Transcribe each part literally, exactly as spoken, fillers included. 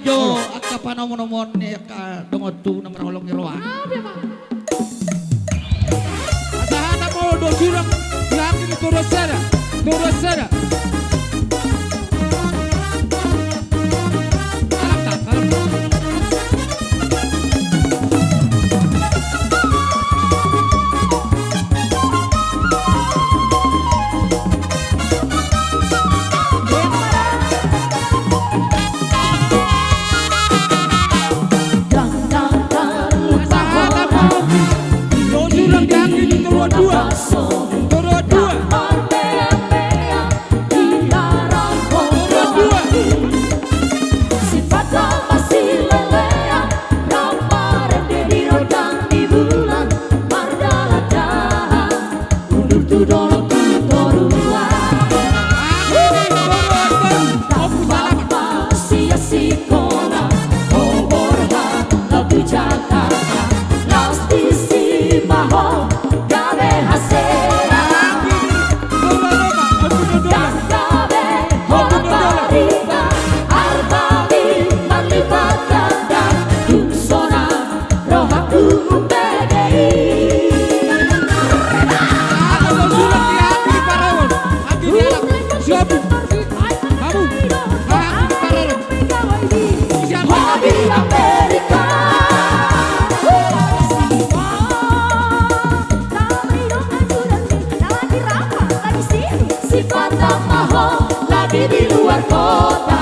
Jo, angka panomunomuon ni angka dongan tu na marholong ni roha. Maaf ya, Pak. Asa hata molo do sulang di hami di Toru Sada. Toru Sada. Alam tak, alam tak. Undur tu dolok tu toruan. Tamba ma sia sikola, ho Borhat, laho tu Jakarta, laos disi ma ho gabe hasea. Ndang gabe ho marbarita, arta ni marlipat ganda, tung sonang rohangku umbege i. Aha do sulang di hami di Parorot? Hami di alam. Siapu. Hamu. Aha di Parorot? Siapu. Ho di Amerika. Sipata ma ho lagi di luar kota.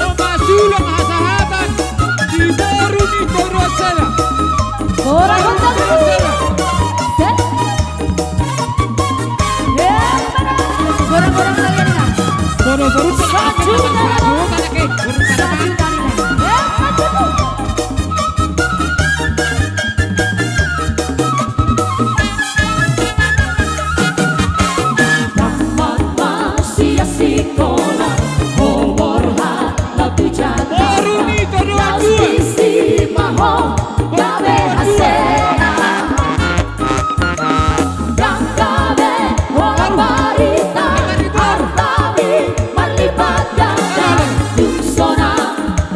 Oma sulang hasahatan di boru ni Toru Sada. Boru ni Toru Sada. Boru ni Toru Sada. Boru ni Toru Sada. Boru ni Toru Sada.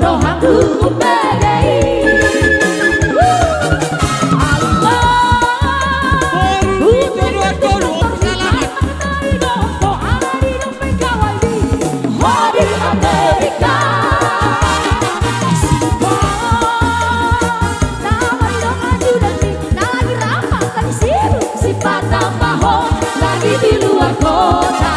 Rohangku umbege i. Allah. Boru ni Toru Sada. Ho di Amerika. Sipata ma ho lagi di luar kota.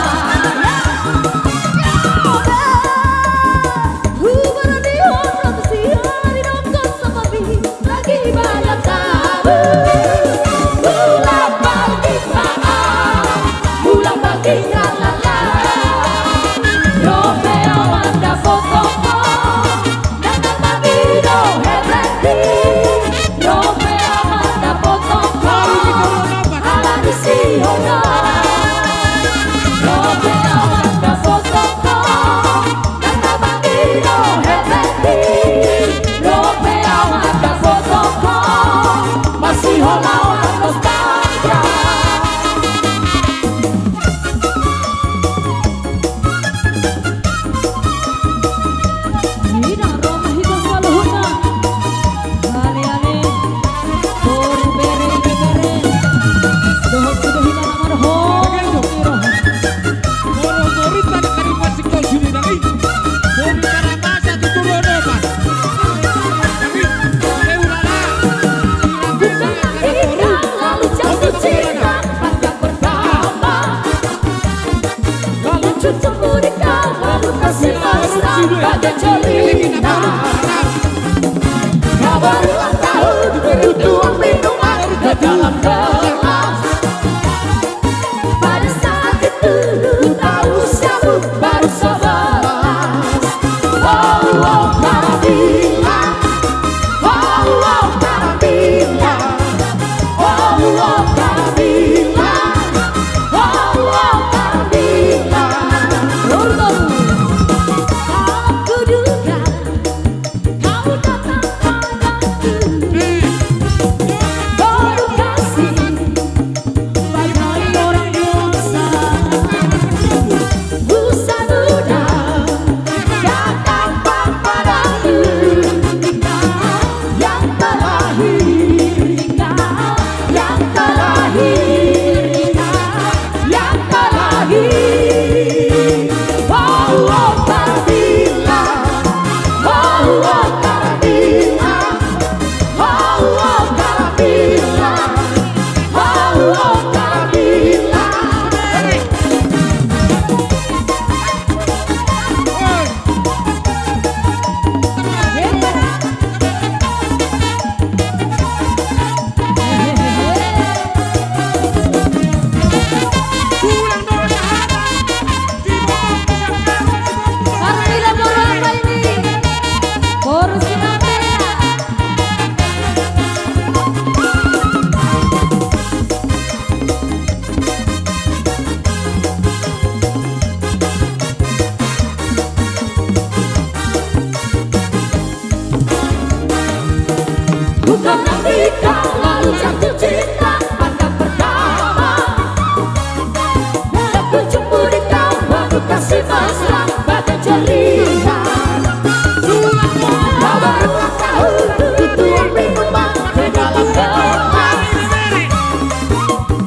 Di kau lalu jatuh cinta pandang pertama. Aku cemburu di kau, aku kasih mesra bagai cerita. Kau baru tahu itu minuman ke dalam gelas.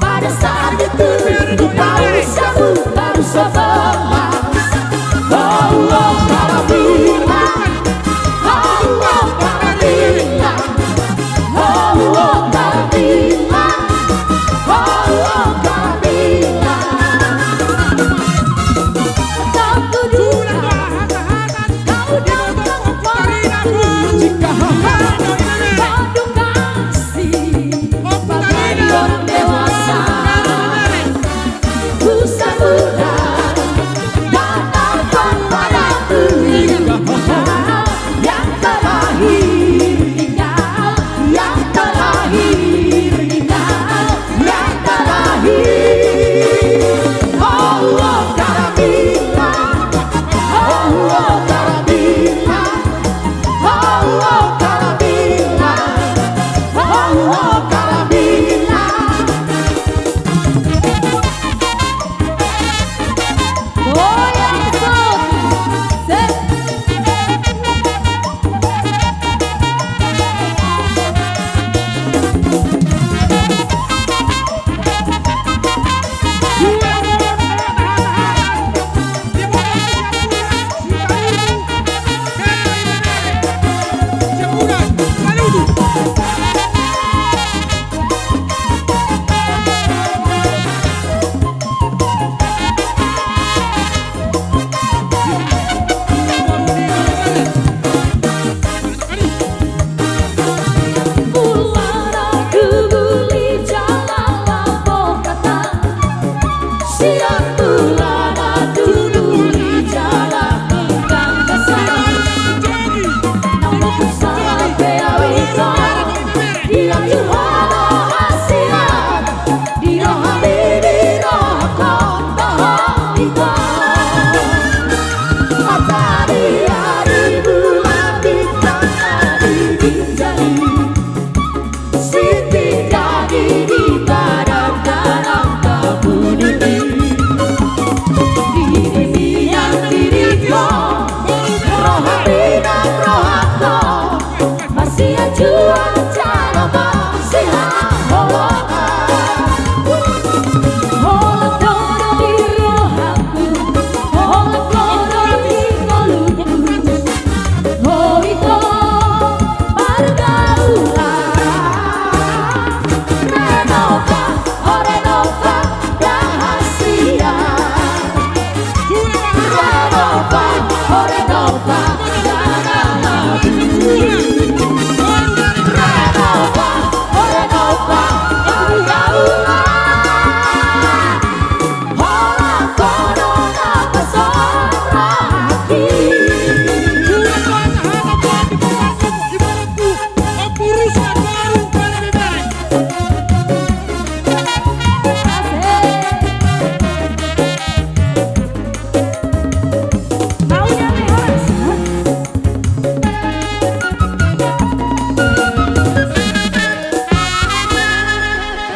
Pada saat itu ku tahu sabu baru sebelas. Oh, oh, Karabina. Oh, oh, Karabina. Oh, oh, Karabina. Oh, oh, Karabina. Kau tuduh kau datang kepadaku. Jika kau kasih bagai orang dewasa. Ku sambutan datang kepadaku. Yang terlahir tinggal, yang terlahir tinggal, yang terlahir. Oh, oh, Karabina. Oh, oh, Karabina. Oh, oh, Karabina. Oh, oh, Karabina.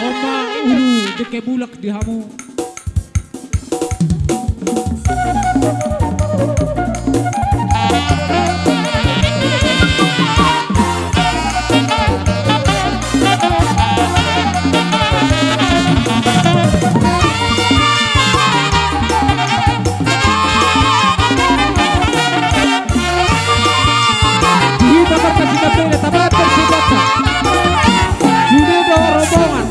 Oma ulu dengke bulak di hamu. Hita markas Sinambela, tabatar sipata. Sude do rombongan.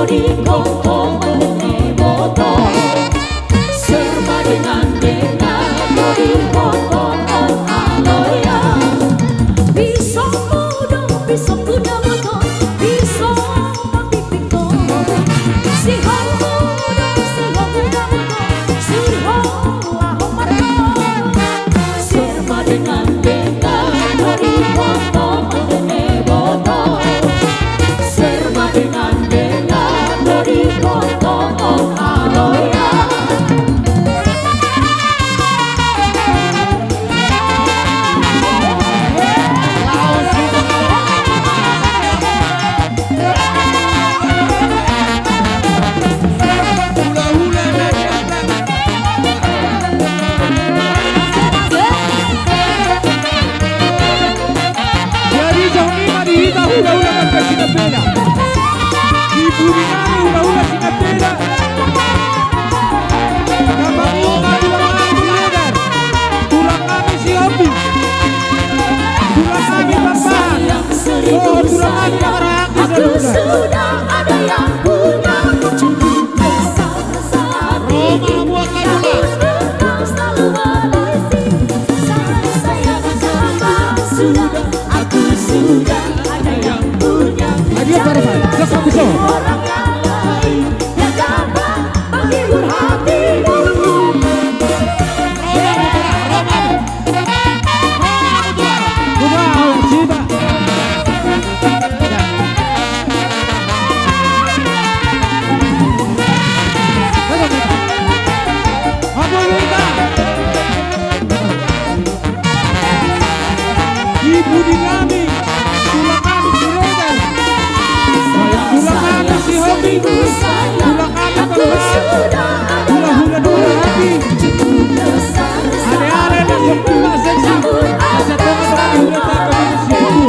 Jadi songon i ma di hita hulahula na marsinambela. Di pudi nami hulahula sinambela. Tulang nami Sihombing. Tulang nami Bambang. Oh, tulang nami na marhaha anggi saluhutna. Di pudi nami, tulang nami Siregar. Tulang nami Sihombing. Tulang nami Bambang. Hulahula na marhaha anggi. Aleale na so pula seksi. Asa tonga tonga ni hulahula na marhaha anggi.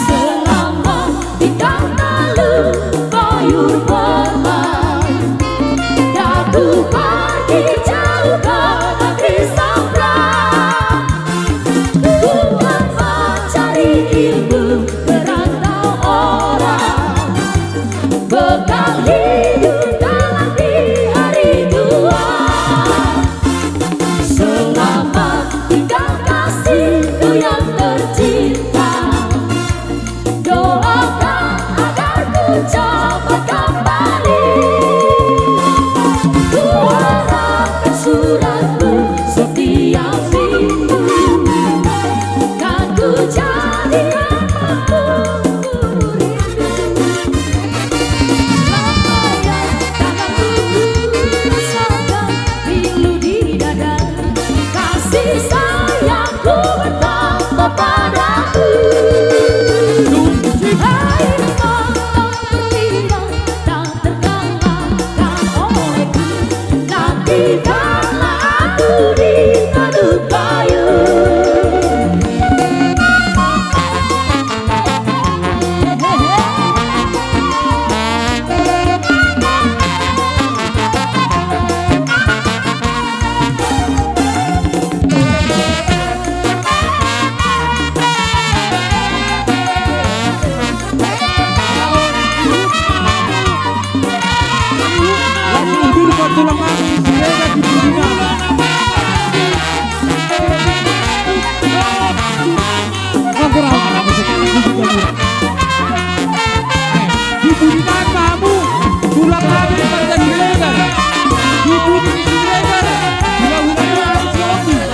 Selamat tinggal Teluk Puyur Permai. Datu pergi jauh ke negeri seberang. Tuhan mencari ilmu merantau orang. Bekal hidup kelak di hari tua. Selamat tinggal kasihku yang tercinta. Doakan agar ku cepat kembali. Ku harapkan suratmu setiap minggu. Kan ku jadikan aku rindu. Lambaian tanganmu ku rasakan, pilu di dada. Kasih sayangku bertambah padamu. Hai malam berlindang, tak terkalahkan olehku. Nantikanlah aku di Teluk Puyur. Di pudi nami ma hamu, tulang nami Parta Siregar. Di pudi ni Siregar, hulahula nami Sihombing.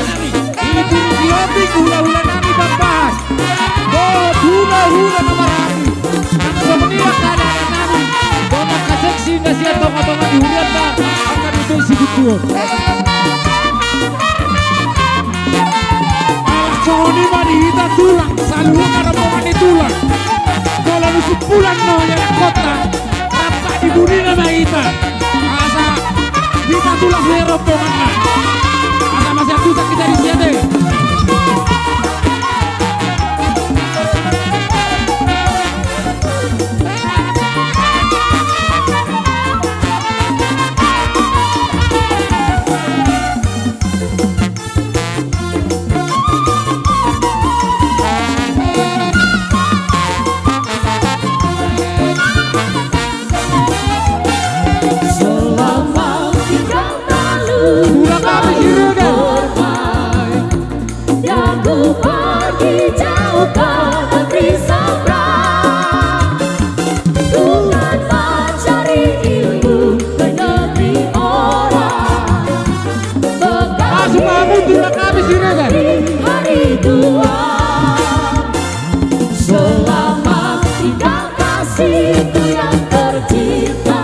Di pudi ni Sihombing, hulahula nami Bambang. Dohot hulahula na marhaha anggi. Nang songon i angka anak-anak nami, dohot angka seksi na sian tonga-tonga ni hurianta, angka na tung sibuntuon. Ala songon i ma di Hita tulang, saluhutna rombongan ni tulang. Molo dung sumpulan ma hita di kota, rap di buni nama hita. Asa hita tulang sian rombonganna. Asa masiantusan hita di sian i. Selamat tinggal malu. Tulang kami Siregar. Hormat. Aku pergi jauh ke negeri seberang, bukan mencari ilmu ke negeri orang. Masuk, Pak Abu, tulang kami Siregar. Hari tua. Selamat tinggal kasihku yang tercinta.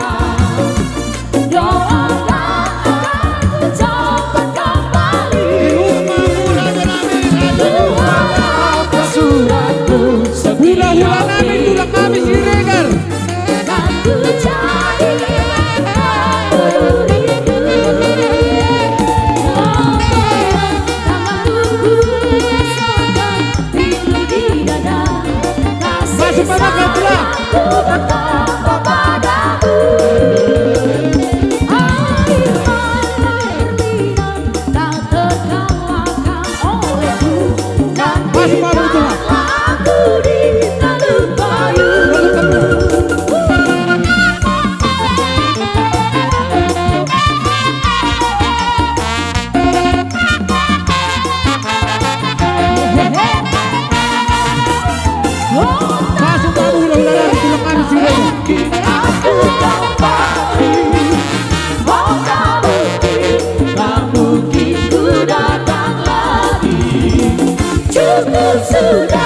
Doakan aku cepat kembali. Ku harap suratku setia. Hula-hula nami, tulang nami Siregar. Kan ku jadi peluru rindu. Tanganku sedang pilu di dada. Kasih sayangku bertambah padamu. Air mata berlinang tak terkalahkan olehmu. Nanti tak lama aku di Teluk Bayu. Masuk, Pak Abu, hula-hula nami, tulang nami Siregar. Mungkin aku kembali, moga mungkin, tak mungkin ku datang lagi. Cukup sudah.